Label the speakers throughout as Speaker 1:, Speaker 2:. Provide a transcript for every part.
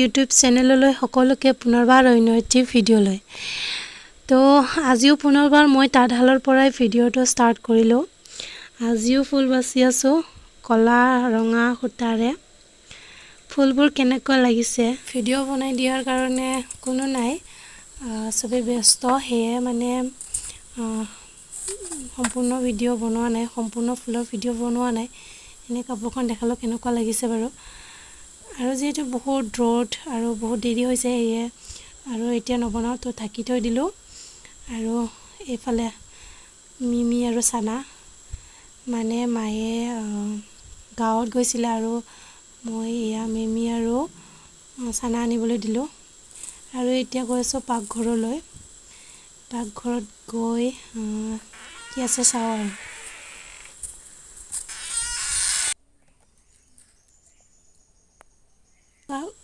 Speaker 1: YouTube চেনেললৈ সকলোকে পুনৰবাৰ অন্য এটি ভিডিঅ'লৈ। তো আজিও পুনৰবাৰ মই তাঁতশালৰ পৰাই ভিডিঅ'টো ষ্টাৰ্ট কৰিলোঁ। আজিও ফুল বাচি আছোঁ ক'লা ৰঙা সূতাৰে। ফুলবোৰ কেনেকুৱা লাগিছে ভিডিঅ' বনাই দিয়াৰ কাৰণে কোনো নাই, চবেই ব্যস্ত, সেয়ে মানে সম্পূৰ্ণ ভিডিঅ' বনোৱা নাই, সম্পূৰ্ণ ফুলৰ ভিডিঅ' বনোৱা নাই। এনেই কাপোৰখন দেখালেও কেনেকুৱা লাগিছে বাৰু। আৰু যিহেতু বহুত ৰ'দ আৰু বহুত দেৰি হৈছে, সেয়ে আৰু এতিয়া নবনাওঁ, তো ঢাকি থৈ দিলোঁ। আৰু এইফালে মিমি আৰু চানা, মানে মায়ে গাঁৱত গৈছিলে আৰু মই এয়া মিমি আৰু চানা আনিবলৈ দিলোঁ। আৰু এতিয়া গৈ আছোঁ পাকঘৰলৈ। পাকঘৰত গৈ কি আছে চাওঁ আৰু।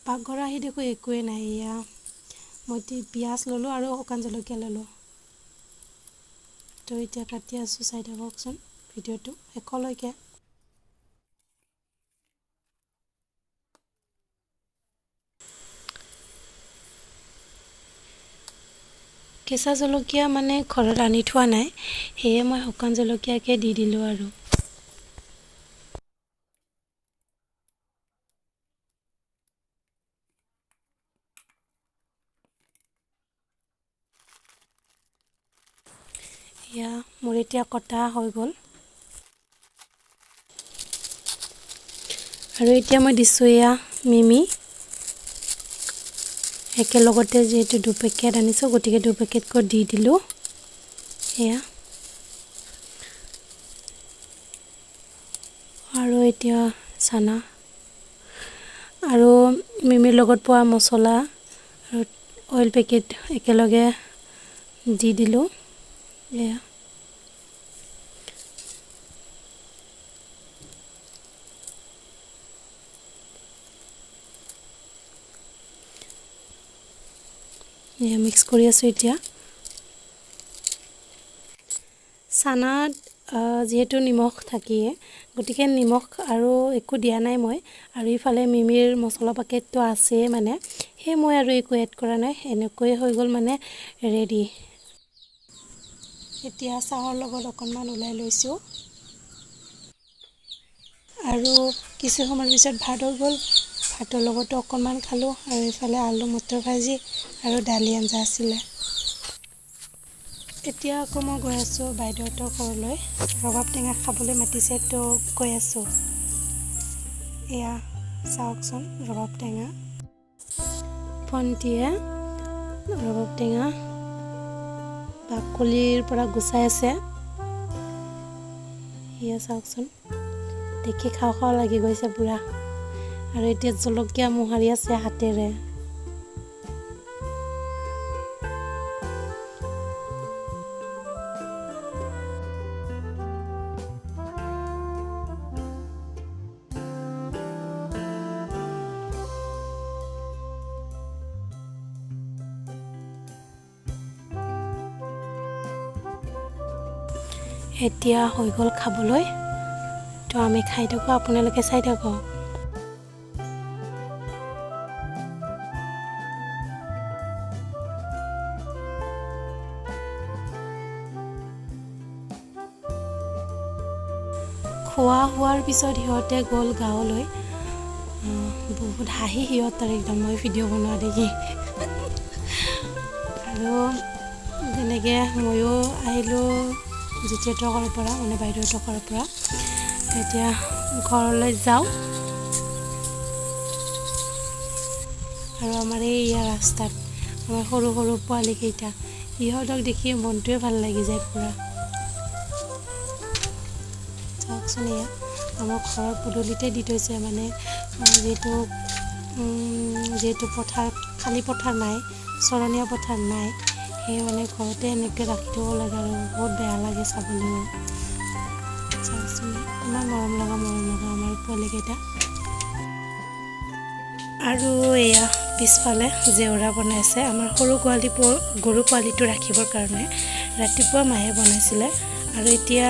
Speaker 1: পাকঘৰত আহি দেখোঁ একোৱেই নাই। এয়া মই পিঁয়াজ ল'লোঁ আৰু শুকান জলকীয়া ল'লোঁ। তো এতিয়া কাটি আছোঁ, চাই থাককচোন ভিডিঅ'টো শেষলৈকে। কেঁচা জলকীয়া মানে ঘৰত আনি থোৱা নাই, সেয়ে মই শুকান জলকীয়াকে দি দিলোঁ আৰু। এয়া মোৰ এতিয়া কটা হৈ গ'ল। আৰু এতিয়া মই দিছোঁ এয়া মিমি। একেলগতে যিহেতু দুপেকেট আনিছোঁ, গতিকে দুপেকেটকৈ দি দিলোঁ। এয়া আৰু এতিয়া চানা আৰু মিমিৰ লগত পোৱা মছলা আৰু অইল পেকেট একেলগে দি দিলোঁ। এয়া মিক্স কৰি আছোঁ এতিয়া। চানাত যিহেতু নিমখ থাকিয়ে, গতিকে নিমখ আৰু একো দিয়া নাই মই। আৰু ইফালে মিমিৰ মছলা পেকেটটো আছেই, মানে সেই মই আৰু একো এড কৰা নাই, এনেকৈয়ে হৈ গ'ল মানে ৰেডি। এতিয়া চাহৰ লগত অকণমান ওলাই লৈছোঁ। আৰু কিছু সময়ৰ পিছত ভাত হৈ গ'ল, ভাতৰ লগতো অকণমান খালোঁ। আৰু ইফালে আলু মটৰ ভাজি আৰু দালি আঞ্জা আছিলে। এতিয়া আকৌ মই গৈ আছোঁ বাইদেউহঁতৰ ঘৰলৈ, ৰবাব টেঙা খাবলৈ মাতিছে, তো গৈ আছোঁ। এয়া চাওকচোন ৰবাব টেঙা, ভণ্টিয়ে ৰবাব টেঙা বাকলিৰ পৰা গুচাই আছে। এয়া চাওকচোন, দেখি খাওঁ খাওঁ লাগি গৈছে পুৰা। আৰু এতিয়া জলকীয়া মোহাৰি আছে হাতেৰে। এতিয়া হৈ গ'ল খাবলৈ, তো আমি খাই থাকোঁ, আপোনালোকে চাই থাকক। খোৱা হোৱাৰ পিছত সিহঁতে গ'ল গাঁৱলৈ। বহুত হাঁহি সিহঁতৰ একদম মই ভিডিঅ' বনোৱা দেখি। আৰু তেনেকৈ ময়ো আহিলোঁ জেঠীহঁতৰ ঘৰৰ পৰা, মানে বাইদেউহঁতৰ ঘৰৰ পৰা। এতিয়া ঘৰলৈ যাওঁ। আৰু আমাৰ এই ৰাস্তাত আমাৰ সৰু সৰু পোৱালিকেইটা, ইহঁতক দেখি মনটোৱে ভাল লাগি যায় পূৰা। চাওকচোন, এয়া আমাৰ ঘৰৰ পদূলিতে দি থৈছে, মানে যিহেতু পথাৰ, খালী পথাৰ নাই, চৰণীয়া পথাৰ নাই, সেয়ে মানে ঘৰতে এনেকৈ ৰাখি থ'ব লাগে আৰু বহুত বেয়া লাগে চাবলৈও। চাওকচোন, ইমান মৰম লগা মৰম লগা আমাৰ পোৱালিকেইটা। আৰু এয়া পিছফালে জেওৰা বনাইছে আমাৰ সৰু গোৱালি গৰু পোৱালিটো ৰাখিবৰ কাৰণে, ৰাতিপুৱা মায়ে বনাইছিলে। আৰু এতিয়া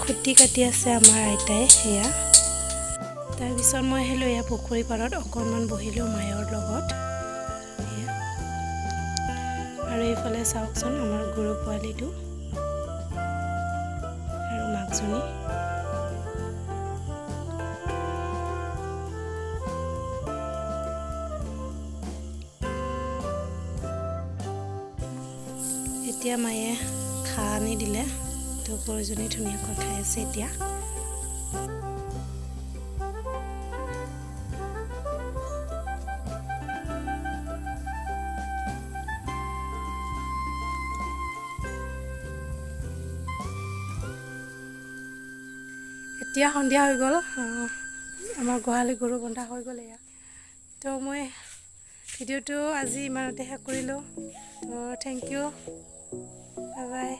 Speaker 1: খুঁটি কাটি আছে আমাৰ আইতাই। এয়া তাৰপিছত মই আহিলোঁ এয়া পুখুৰী পাৰত অকণমান বহিলোঁ মায়ৰ লগত। আৰু এইফালে চাওকচোন আমাৰ গৰু পোৱালিটো আৰু মাকজনী। এতিয়া মায়ে ঘাঁহ আনি দিলে, তো গৰুজনী ধুনীয়াকৈ খাই আছে এতিয়া। এতিয়া সন্ধিয়া হৈ গ'ল, আমাৰ গোহালি গৰু বন্ধা হৈ গ'ল এয়া। তো মই ভিডিঅ'টো আজি ইমানতে শেষ কৰিলোঁ। তো thank you, bye bye.